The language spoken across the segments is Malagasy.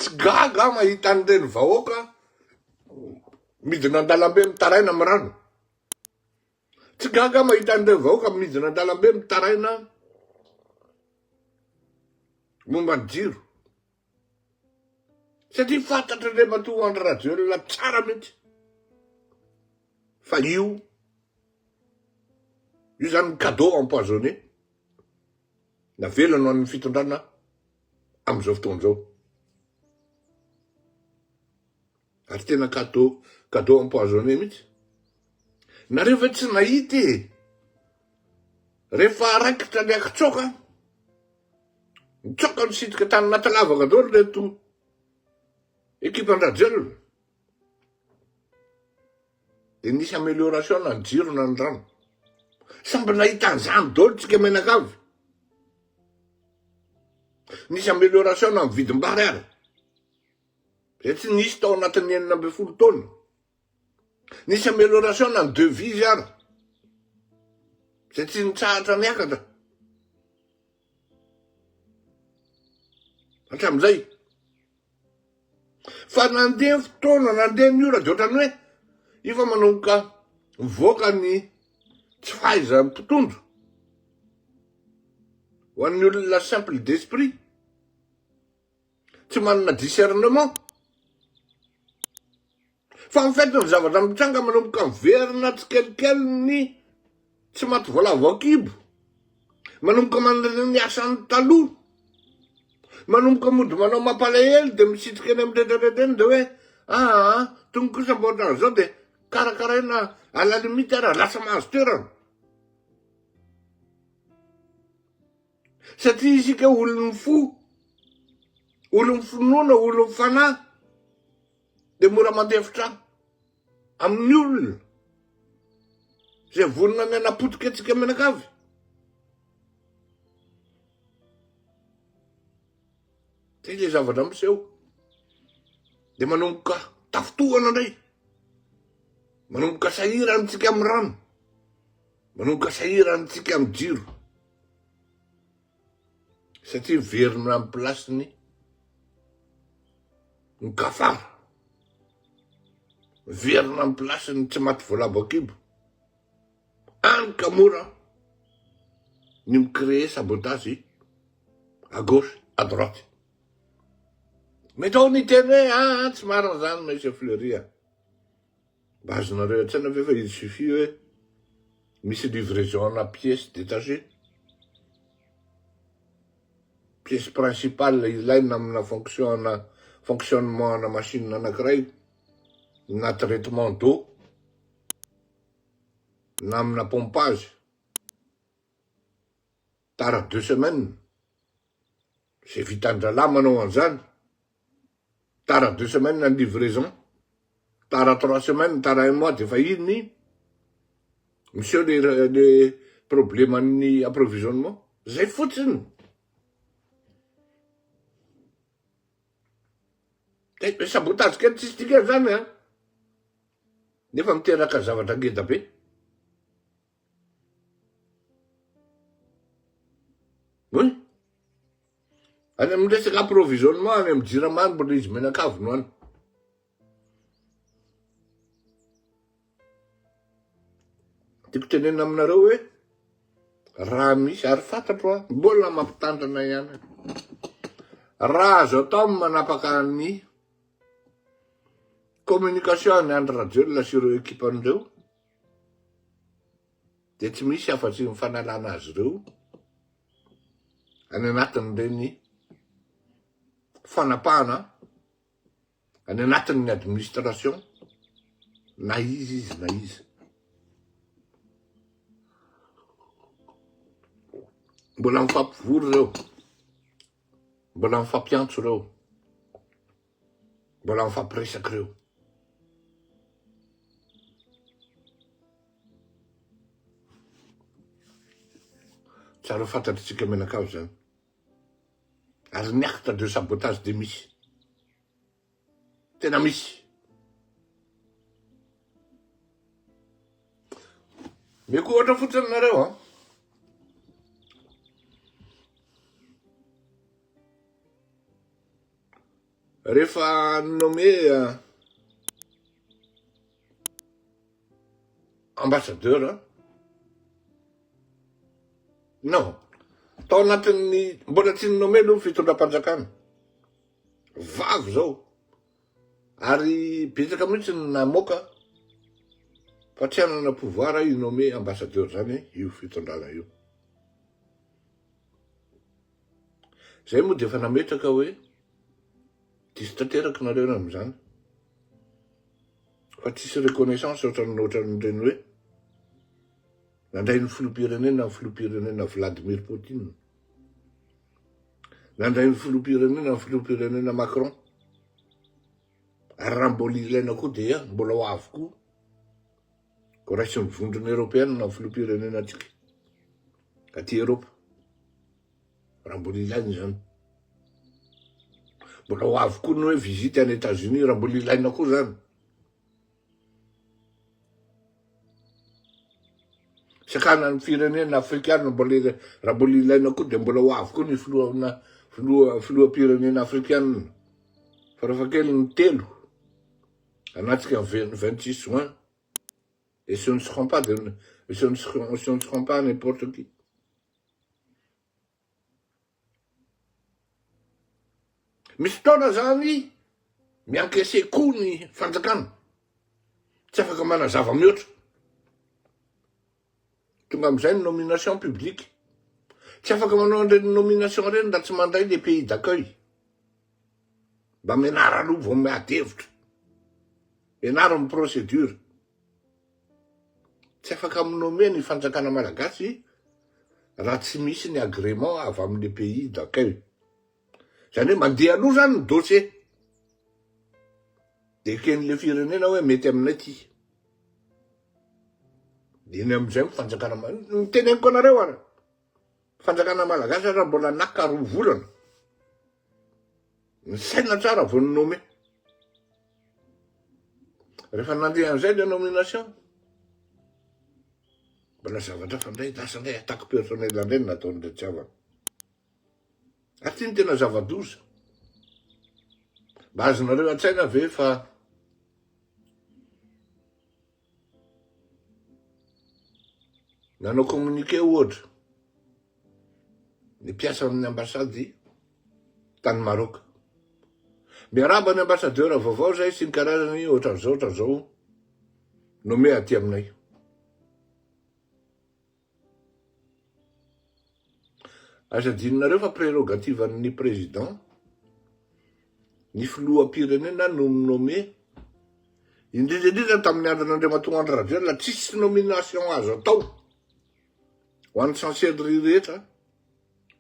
Tsy gaga aho mahita an'ireny vahoaka midina an-dalambe mitaraina amin'ny rano. Tsy gaga aho mahita an'ireny vahoaka midina an-dalambe mitaraina momba ny jiro. Satria fantatr'Andriamatoa Andry Rajoelina tsara mihitsy fa io io zany cadeau empoisonné navelany ho an'ny fitondrana amin'izao fotoana izao. Ary tena cadeau cadeau empoisonné mihitsy. Nareo ve tsy nahita e? Rehefa raikitra ny akitsoka Nitsoaka nisitrika tany anaty lavaka daholo ireto ekipan-dRajoelina. Dia nisy amélioration na ny jiro na ny rano. Samby nahita an'izany daholo tsika mianakavy. Nisy amélioration na ny vidim-bary ary. Izay tsy nisy tao anatin'ny 16 taona. Nisy amélioration na ny devise ary. Izay tsy nitsahatra niakatra. Hatramin'izay. Fa nandeha ny fotoana, nandeha ny ora, dia ohatran'ny hoe efa manomboka mivoaka ny tsy fahaizan'ny mpitondra. Ho an'ny olona simple d'esprit. Tsy manana discernement. Fa en fait ny zavatra mitranga manomboka miverina tsikelikely ny tsy maty voalavo an-kibo. Manomboka manana ny asany taloha. Manomboka mody manao mampalahelo dia misitrika eny amin'ny retraretra eny dia hoe aa tony kosa mba ohatran'izao dia karakaraina à la limite ara lasa mahazo toerana. Satria isika olon'ny fo, olon'ny finoana, olon'ny fanahy, dia mora mandefitra amin'ny olona izay vonona ny hanapotika antsika mianakavy. Zay ilay zavatra miseho. Dia manomboka tafintohana indray. Manomboka sahirana antsika amin'ny rano. Manomboka sahirana antsika amin'ny jiro. Satria miverina amin'ny place-ny ny kafara. Miverina amin'ny place-ny tsy maty voalavo an-kibo. Any ka mora ny mi-créer sabotage à gauche, à droite. Mety ao ny hiteny hoe ah, tsy marina zany Monsieur Fleury a. Mba azonareo an-tsaina ve fa il suffit hoe misy livraison ana pièce détachée, pièce principale ilaina amina fonction ana fonctionnement ana machine anankiray na traitement d'eau na amina pompage tara deux semaines zay vitan-drahalahy manao an'izany Tara deux semaines ny livraison, tara trois semaines, tara un mois dia efa iny miseho le le problème an'ny approvisionnement. Zay fotsiny. Dia sabotage kely tsisy dikany zany an. Nefa miteraka zavatra ngeda be. Oui. Any amin'ny resaka approvisionnement any amin'ny jirama any mbola izy mianakavy no any. Tiako tenenina aminareo hoe raha misy ary fantatro a mbola mampitandrina ihany. Raha azo atao ny manapaka ny communication an'i Andry Rajoelina sy ireo ekipany ireo dia tsy misy afa-tsy ny fanalana azy ireo any anatin'ireny fanapahana any anatin'ny administration na iza izy na iza. Mbola mifampivory ireo, mbola mifampiantso ireo, mbola mifampiresaka ireo. Tsara ho fantatr'tsika mianakavy izany. Ary ny acte de sabotage dia misy. Tena misy. Meko ohatra fotsiny nareo an. Rehefa nommé ambassadeur, non, tao anatin'ny, mbola tsy nommé aloha ny fitondram-panjakana, vavy zao, ary betsaka mihitsy ny namoaka fa tsy hanana pouvoir hi-nommer ambassadeur zany io fitondrana io. Zay moa dia efa nametraka hoe diso tanteraka nareo raha amin'izany fa tsisy reconnaissance ohatran'ny ohatran'ireny hoe nandray ny filoham-pirenena ny filoham-pirenena Vladimir Poutine, nandray ny filoham-pirenena ny filoham-pirenena Macron, ary raha mbola ilaina koa dia mbola ho avy koa ko raisin'ny vondrona eoropeana ny filoham-pirenena antsika aty Eropa. Raha mbola ilaina izany. Mbola ho avy koa ny hoe visite any Etats-Unis raha mbola ilaina koa izany. Sakana ny firenena afrikana mbola raha mbola ilaina koa dia mbola ho avy koa ny filohana filoha filoham-pirenena afrikana. Farafahakeliny telo anatsika ny 26 juin. Et ce ne seront pas de, ce ne seront, ce ne seront pas n'importe qui. Misy fotoana zany mi-encaisser koa ny fanjakana, tsy afaka manazava mihoatra. Tonga amizay ny nomination publique. Tsy afaka manao an'ireny nomination ireny raha tsy mandray le pays d'accueil. Mba mianara aloha vao miady hevitra. Mianara ny procédure. Tsy afaka mi-nommer ny fanjakana malagasy raha tsy misy ny agrément avy amin'ny pays d'accueil. Izany hoe mandeha aloha izany ny dossier. Dia eken'ilay firenena hoe mety aminay ity. Dia eny amin'izay ny fanjakana, ny teneniko anareo ary, fanjakana malagasy ary mbola naka roa volana. Nisaina tsara vao ni-nommer. Rehefa nandeha an'izay le nomination, mbola zavatra hafa indray, lasa indray attaque personnelle indray no nataon'ireo tsy havana. Ary ity no tena zava-doza. Mba azonareo an-tsaina ve fa Nanao communiqué ohatra ny mpiasa amin'ny ambasady tany Maroc. Miarahaba ny ambassadeur vaovao zay sy ny karazany ohatran'izao ohatran'izao nommé aty aminay. Aza adinonareo fa prérogative an'ny président, ny filoham-pirenena no mi-nommer, indrindra indrindra tamin'ny andron'Andriamatoa Andry Rajoelina, tsisy nomination azo atao ho an'ny chancellerie rehetra,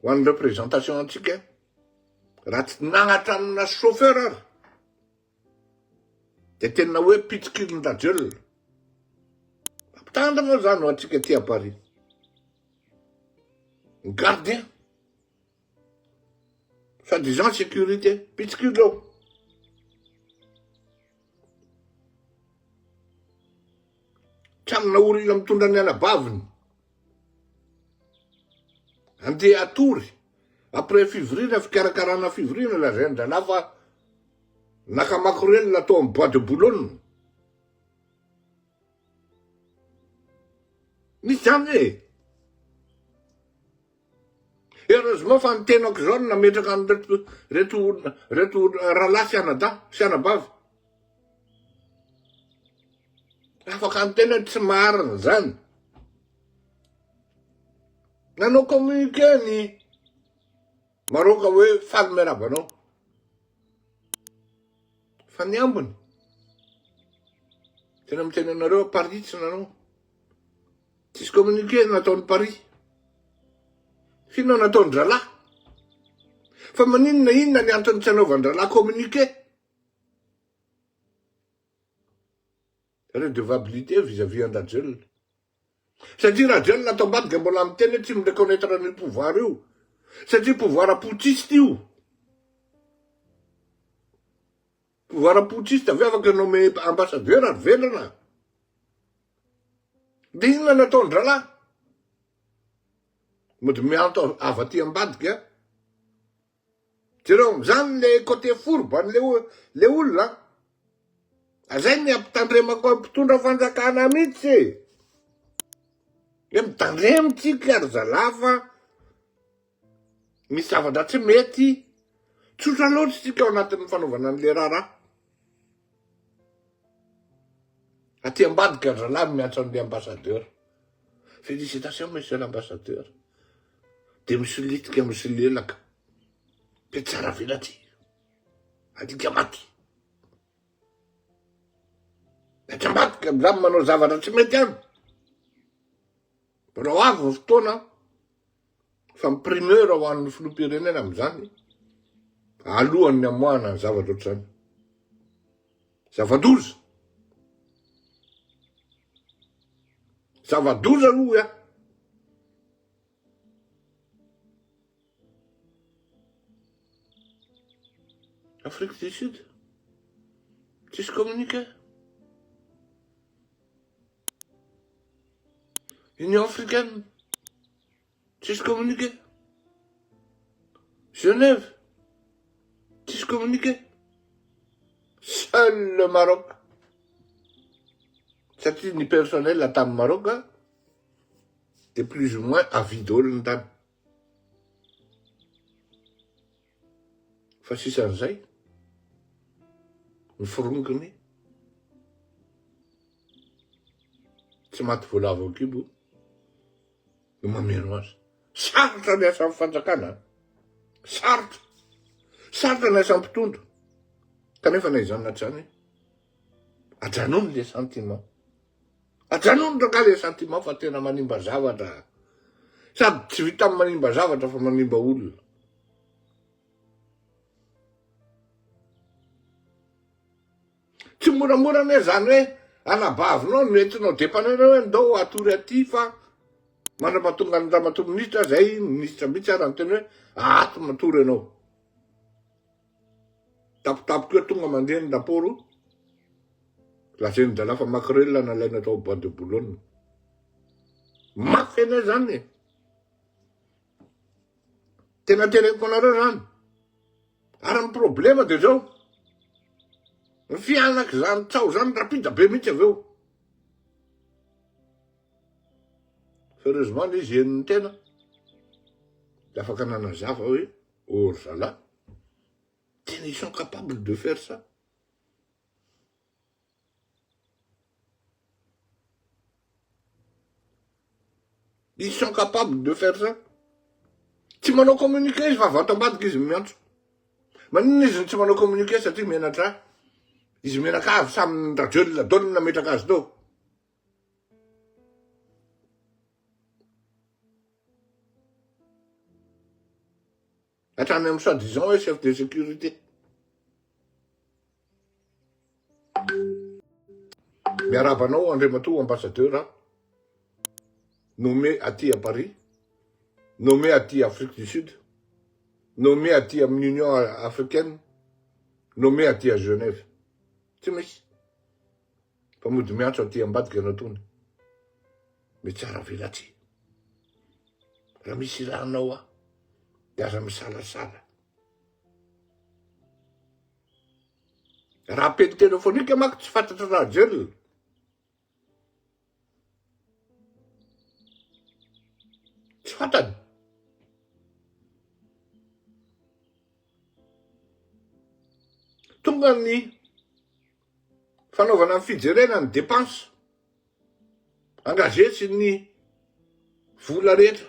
ho an'ny représentation antsika, raha tsy na hatramina chauffeur ary. Dia tena hoe mpitsikilon-dRajoelina. Mampitandrina izany ho antsika aty à Paris. Ny gardien. Soit disant sécurité. Mpitsikilo eo. Tsy amina olona mitondra ny anabaviny. Andeha hatory. Après fivoriana, fikarakarana fivoriana, lazain-dralahy fa Naka makorel tao amin'ny bois de Boulogne. Misy zany e. Heureusement fa ny tenako izao no nametraka an'ireto reto reto rahalahy sy anadahy sy anabavy. Afaka niteny hoe tsy marina zany. Nanao communiqué ny Maroc hoe faly miarahaba anao. Fa ny ambiny, tena miteny anareo aho, Paris tsy nanao. Tsisy communiqué nataon'i Paris. F'inona nataon-dralahy? Fa maninona inona ny antony tsy anaovan-dralahy communiqué? Redevabilité vis-à-vis an-dRajoelina. Satria Rajoelina ato ambadika mbola miteny hoe tsy mi-reconnaitre an'io pouvoir io. Satria pouvoir putschiste io. Pouvoir putschiste avy afaka nommé ambassadeur ary vendrana. Dia inona no ataon-dralahy? Mody mianto avy aty ambadika. Jereo amizany le côté fourbe anle le olona an. Zay ny ampitandremako ny mpitondra fanjakana mihitsy e. Hoe mitandremo tsika ry zalahy fa misy zavatra tsy mety. Tsotra loatra tsika ao anatin'ny fanaovana an'le raharaha. Aty ambadika ry zalahy miantso an'le ambassadeur. Félicitations monsieur l'ambassadeur. Dia misolitika misolelaka. Mpiatsara velatsihy. Alika maty. Atsy ambadika amin'izany manao zavatra tsy mety any. Mbola ho avy ny fotoana fa ny primeur ho an'ny filoham-pirenena amin'izany alohan'ny hamoahana ny zavatra ohatr'izany. Zava-doza. Zava-doza aloha hoy aho. Afrique du Sud, tsisy communiqué. Union africaine, tsisy communiqué. Genève, tsisy communiqué. Seul le Maroc. Satria ny personnel tany Maroc dia plus ou moins avis daholo ny tany. Fa sisan'izay, ny forongony tsy maty voalavo an-kibo no mameno azy. Sarotra ny asan'ny fanjakana, sarotra, sarotra ny asan'ny mpitondra. Kanefa na izany na tsy izany, ajanony le sentiment. Ajanony rangahy le sentiment fa tena manimba zavatra. Sady tsy vitan'ny manimba zavatra fa manimba olona. Tsy moramora anie zany hoe anabavinao no entinao depanena hoe ndao hatory aty fa mandra-pahatonga ny ramatoa minisitra zay minisitra mihitsy ara niteny hoe ato matory ianao. Tampotampoka eo tonga mandeha ny raporo, lazain'ny drala fa maquerelle nalaina tao bois de Boulogne. Mafy anie zany e! Tena teneniko anareo zany. Ary ny problema de zao, ny fianak'izany tsaho zany rapide be mihitsy avy eo. Heureusement izy henon'ny tena, de afaka nanazava hoe Oh ry zalahy, tena ils sont capables de faire ça. Ils sont capables de faire ça. Tsy manao communiqué izy fa avy ato ambadika izy miantso. Maninona izy no tsy manao communiqué satria menatra izy menaka avy samy Rajoelina daholo no nametraka azy teo. Hatrany amin'ny soi disant hoe chef de sécurité. Miarahaba anao Andriamatoa ambassadeur nommé aty à Paris, nommé aty Afrique du Sud, nommé aty amin'ny Union africaine, nommé aty à Genève. Tsy misy. Fa mody miantso aty ambadika ianao tony. Mitsara velatsihy. Raha misy ilanao aho, dia aza misalasala. Raha appel téléphonique manko tsy fantatry Rajoelina. Tsy fantany. Tonga ny fanaovana ny fijerena ny dépense engagé sy ny vola rehetra.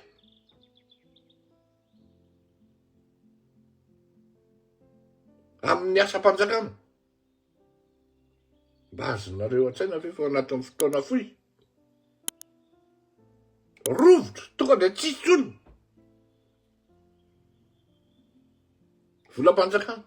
Amin'ny asam-panjakana. Mba azonareo an-tsaina ve fa ao anatin'ny fotoana fohy, rovitra, tonga dia tsisy intsony. Volam-panjakana.